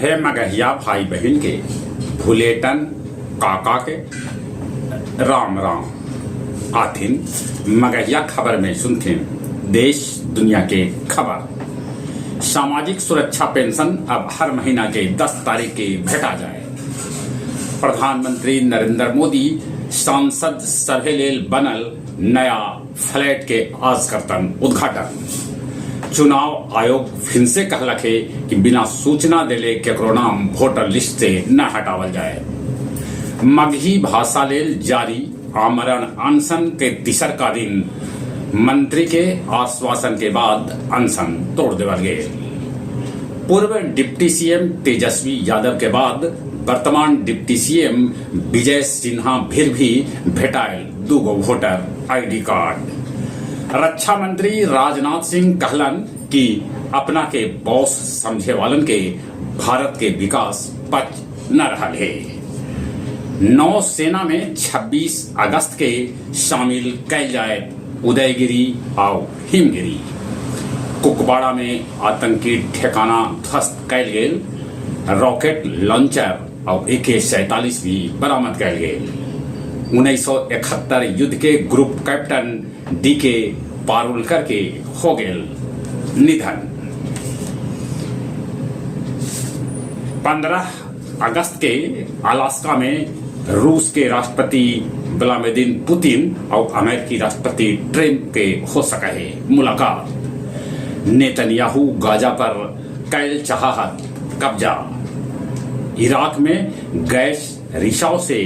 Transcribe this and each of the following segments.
सभे मगहिया भाई बहिन के भुलेटन काका के राम राम। आथिन मगहिया खबर में सुनथिन देश दुनिया के खबर। सामाजिक सुरक्षा पेंशन अब हर महीना के 10 तारीख के भेटा जाए। प्रधानमंत्री नरेंद्र मोदी सांसद सभे लेल बनल नया फ्लैट के आज करतन उद्घाटन। चुनाव आयोग फिर से कहलक हे कि बिना सूचना देले केकरो नाम वोटर लिस्ट से न हटावल जाए। मगही भाषा लेल जारी आमरण अनशन के तिसरका दिन मंत्री के आश्वासन के बाद अनशन तोड़ देवल गेल। पूर्व डिप्टी सीएम तेजस्वी यादव के बाद वर्तमान डिप्टी सीएम विजय सिन्हा फिर भी भेटायल दूगो वोटर आईडी कार्ड। रक्षा मंत्री राजनाथ सिंह कहलन कि अपना के बॉस समझे वालन के भारत के विकास पच न रहल हे। नौसेना में 26 अगस्त के शामिल कैल जाए उदयगिरी आउ हिमगिरी। कुपवाड़ा में आतंकी ठिकाना ध्वस्त कैल गेल, रॉकेट लॉन्चर और AK-47 भी बरामद कैल गेल। 1971 युद्ध के ग्रुप कैप्टन डी के पारुलकर के हो गेल निधन। 15 अगस्त के अलास्का में रूस के राष्ट्रपति व्लादिमीर पुतिन और अमेरिकी राष्ट्रपति ट्रंप के हो सके है मुलाकात। नेतन्याहू गाजा पर कैल चाहत कब्जा। इराक में गैस रिसाव से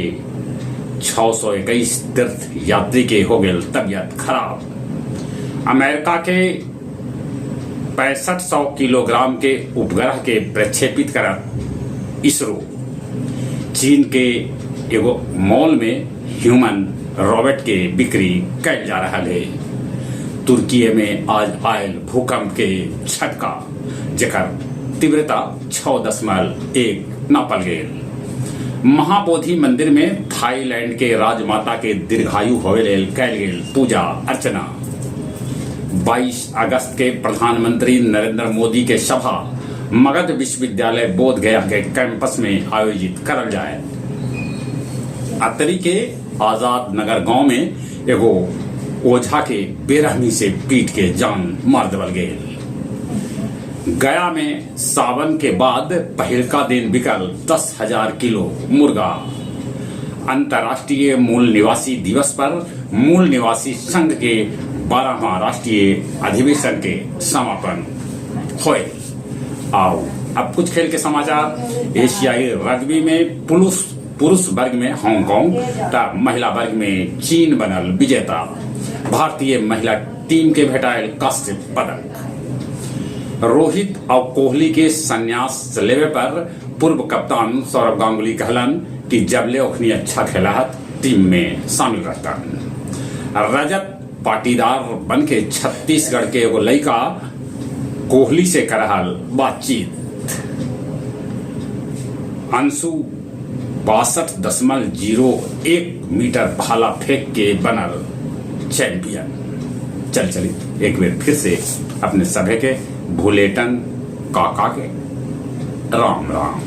621 तीर्थ यात्री के हो गए तबियत खराब। अमेरिका के 6500 किलोग्राम के उपग्रह के प्रक्षेपित करत इसरो। चीन के एगो मॉल में ह्यूमन रोबोट के बिक्री कैल जा रहा है। तुर्की में आज आयल भूकंप के झटका, जेकर तीव्रता 6.1 नापल गेल। महाबोधि मंदिर में थाईलैंड के राजमाता के दीर्घायु होवे लेल कैल गेल पूजा अर्चना। 22 अगस्त के प्रधानमंत्री नरेंद्र मोदी के सभा मगध विश्वविद्यालय बोध गया के कैंपस में आयोजित करल जाए। अतरी के आजाद नगर गांव में एगो ओझा के बेरहमी से पीट के जान मार देवल गेल। गया में सावन के बाद पहिलका दिन बिकल 10,000 किलो मुर्गा। अंतर्राष्ट्रीय मूल निवासी दिवस पर मूल निवासी संघ के 12वां राष्ट्रीय अधिवेशन के समापन होए। आओ अब कुछ खेल के समाचार। एशियाई रग्बी में पुरुष वर्ग में हांगकांग तथा महिला वर्ग में चीन बनल विजेता। भारतीय महिला टीम के भेटायल कांस्य पदक। रोहित और कोहली के संन्यास लेवे पर पूर्व कप्तान सौरव गांगुली कहलन कि जबले ओखनी अच्छा खेला हत टीम में शामिल रहतन। रजत पाटीदार बन के छत्तीसगढ़ के एगो लड़का कोहली से करहल बातचीत। अंशु 62.01 मीटर भाला फेंक के बनल चैंपियन। चल चली एक बार फिर से अपने सभे के भुलेटन काका के राम राम।